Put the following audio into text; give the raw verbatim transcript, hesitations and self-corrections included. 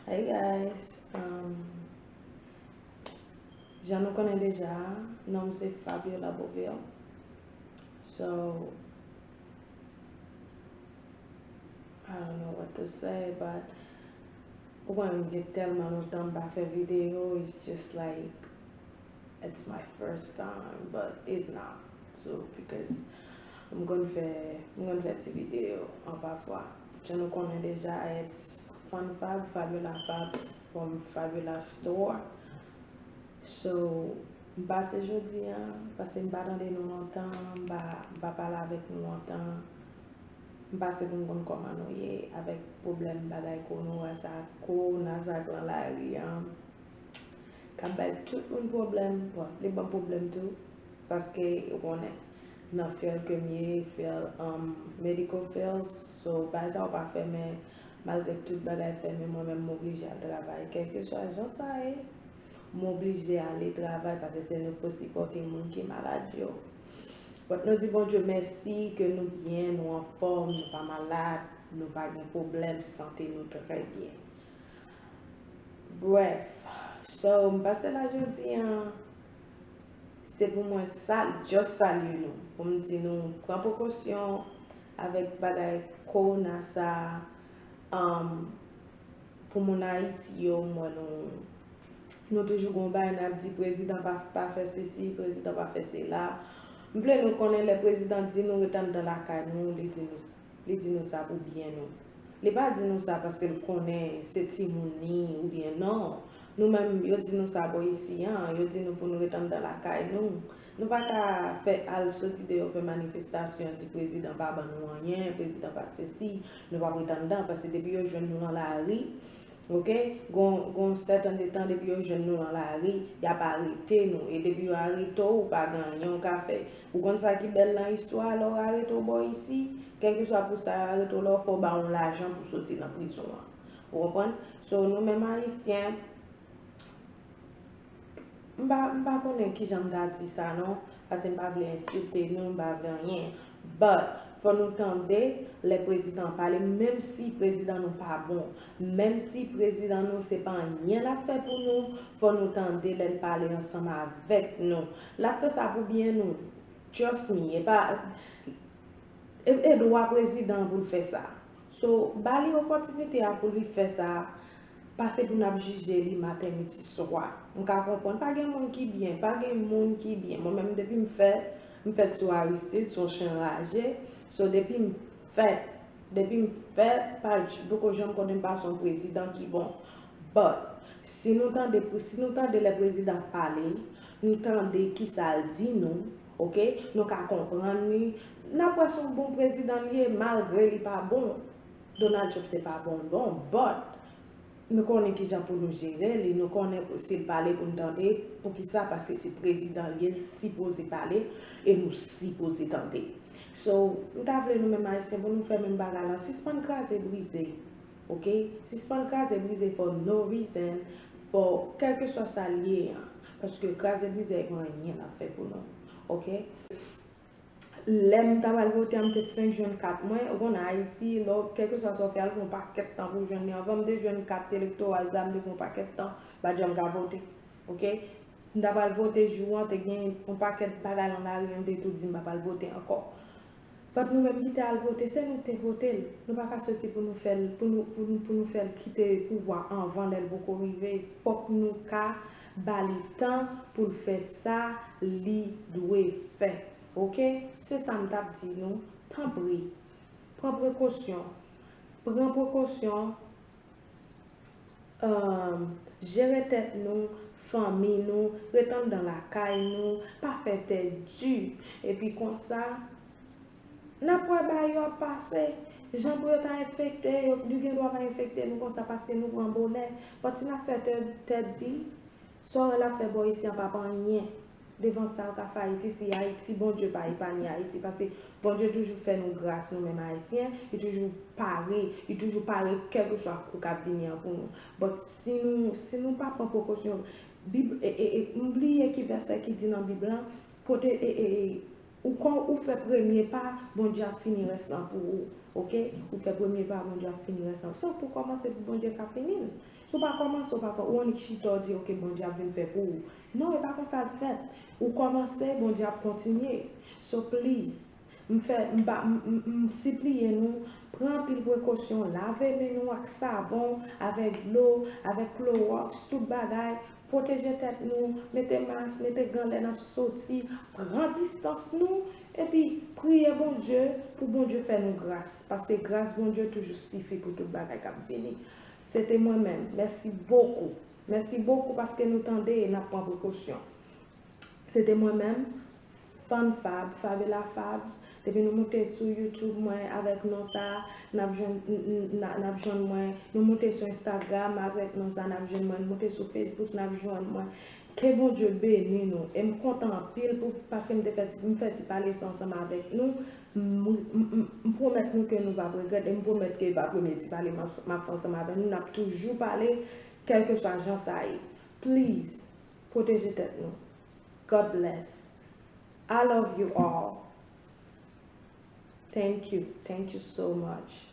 Hey guys, um, jan nou konnen deja, non m se Fabiola Beauville. So, I don't know what to say, but ou konnen m gen tèlman lontan m pa fè videyo, it's just like, it's my first time, but it's not too, because m konn fè, m konn fè ti videyo an pafwa. Jan nou konnen deja, it's Fun Fab, Fabiola Fabs from Fabiola Store. So, m pase jodi a, paske m pa tande nou lontan, m pa, m pa pale avèk nou lontan. M pase pou m konn kòman nou ye avèk pwoblèm bagay kowona sa, kowona sa k lan lari an, k ap bay tout moun pwoblèm. Bon, li ban m pwoblèm tou, paske ou konnen, nan field ke m ye, field, um, medical fields, so, bagay sa yo pa fèmen, malgre tout bagay fèmen, mwen menm m oblije al travay, kèlkeswa jan sa ye, m oblije ale travay, paske se nou k pou sipòte moun ki malad yo. But nou di Bondye mèsi ke nou byen, nou anfòm, nou pa malad, nou pa gen pwoblèm, sante nou trè byen. Brèf, so, m pase la jodi a, se pou mwen sal-, just salye nou, pou m di nou pran prekosyon avèk bagay kowona sa a, um, pou moun Ayiti yo, m wè nou, nou toujou gon bagay n ap di, prezidan pa, pa fè sesi, prezidan pa fè sela. M vle nou konnen lè prezidan di nou ret anndan lakay nou, li di nou, li di nou sa pou byen nou. Li pa di nou sa paske l konnen se timoun li oubyen non. Nou menm, yo di nou sa bò isi an, yo di nou pou nou ret anndan lakay nou. Nou pa ka fè al soti deyò fè manifestasyon, di prezidan pa ban nou anyen, prezidan pa sesi, nou p ap ret anndan, paske depi yo jwenn nou nan lari, oke, gon, gon sèten de tan depi yo jwenn nou nan lari, y ap arete nou, e depi yo arete w, ou pa gen anyen w ka fè. Ou konn sa ki bèl nan istwa a, lè w arete w bò isi, kèlkeswa pou sa yo arete w la, fò w ba yon lajan pou soti nan prizon an. Ou konprann? So, nou menm Ayisyen, m pa, m pa konnen kijan m ta di sa non, paske m pa vle ensilte nou, m pa vle anyen. But, fò nou tande lè prezidan an pale, menm si prezidan nou pa bon, menm si prezidan nou se pa anyen l ap fè pou nou, fò nou tande lè l pale ansanm avèk nou. L ap fè sa pou byen nou. Trust me, e pa, e, e dwa prezidan an pou l fè sa. So, ba li opòtinite a pou li fè sa, pase pou n ap jije li maten, midi, swa. M ka konprann, pa gen moun ki byen, pa gen moun ki byen. Mwen menm, depi m fèt, m fèt sou Aristide, se yon chen raje. So, depi m fèt, depi m fèt, pa j-, poko janm konnen m pa se yon prezidan ki bon. But, si nou tande, si nou tande lè prezidan ap pale, nou tande kisa l di nou, oke? Nou ka konprann li. N ap wè si yon bon prezidan l ye, malgre li pa bon. Donald Trump se pa bon, bon, but nou konnen kijan pou nou jere li, nou konnen si l pale pou n tande, poukisa, paske se prezidan l ye, l sipoze pale, e nou sipoze tande. So, m ta vle nou menm Ayisyen pou nou fè menm bagay la, sispann kraze brize, oke? Sispann kraze brize for no reason, for kèlkeswa sa l ye an, paske kraze brize a pa gen anyen l ap fè pou nou, oke? Lè m ta pral vote a, m te fenk jwenn kat mwen. Ou konnen Ayiti, lè w, kèlkeswa sa w fè a, l fè yon pakèt tan pou w jwenn li. Anvan m te jwenn kat elektoral sa a, m te fè yon pakèt tan, m pa t janm ka vote. Oke? M ta pral vote jou an, te gen yon pakèt bagay nan lari an, m te tou di m pa pral vote ankò. But nou menm ki te al vote, se nou ki te vote l. Nou pa ka soti pou nou fè l, pou nou, pou nou, pou nou fè l kite pouvwa anvan lè l poko rive. Fòk nou ka ba li tan pou l fè sa li dwe fè. Oke? Se sa m t ap di nou. Tanpri, pran prekosyon. Pran prekosyon, um, jere tèt nou, fanmi nou, ret anndan lakay nou, pa fè tèt di. Epi konsa, n ap wè bagay yo ap pase. Jan pou yo ta enfekte, yo, li gen dwa pa enfekte nou konsa paske nou pran bonè. But si n ap fè tèt, tèt di, sa w wè l ap fè bò isi an p ap anyen. Devan sa yo ka fè Ayiti, si Ayiti, Bondye pa epanye Ayiti, paske Bondye toujou fè nou gras, nou menm Ayisyen, li toujou pare, li toujou pare kèlkeswa kou k ap vini an pou nou. But si nou, si nou pa pran prekosyon, Bib, e, e, e, m bliye ki vèsè ki di nan Bib lan, pwote-, e, e, e, Ou kon ou fè premye pa, Bondye ap fini rès lan pou ou. Oke? Ou fè premye pa, Bondye ap fini rès lan. Se ou pou kòmanse pou Bondye ka fini l. Si w pa kòmanse, ou pa fè, ou annik chita, w di, oke, Bondye ap vin fè pou ou. Non, e pa konsa l fèt. Ou kòmanse, Bondye ap kontinye. So, please, m fè, m ba, m, m, m sipliye nou, pran anpil prekosyon, lave men nou ak savon, avèk dlo, avèk klowòks, tout bagay, pwoteje tèt nou, mete mas, mete gan lè n ap soti, pran distans nou, epi priye Bondye pou Bondye fè nou gras, paske gras Bondye toujou sifi pou tout bagay k ap vini. Se te mwen menm. Mèsi bokou. Mèsi bokou paske nou tande e n ap pran prekosyon. Se te mwen menm, Fan Fab, Fabiola Fabs. Depi nou moute sou YouTube mwen avèk non sa, n ap jwenn, n, n, n, n ap jwenn mwen. Nou moute sou Instagram avèk non sa, n ap jwenn mwen. Nou moute sou Facebook, n ap jwenn mwen. Ke Bondye beni nou. E m kontan anpil pou, paske m te fè ti, m fè ti pale sa ansanm avèk nou. M, m, m, m pwomèt nou ke nou p ap regrèt. E m pwomèt ke e pa premye ti pale m ap, m ap fè ansanm avèk nou. N ap toujou pale, kèlkeswa jan sa ye. Please, pwoteje tèt nou. God bless. I love you all. Thank you. Thank you so much.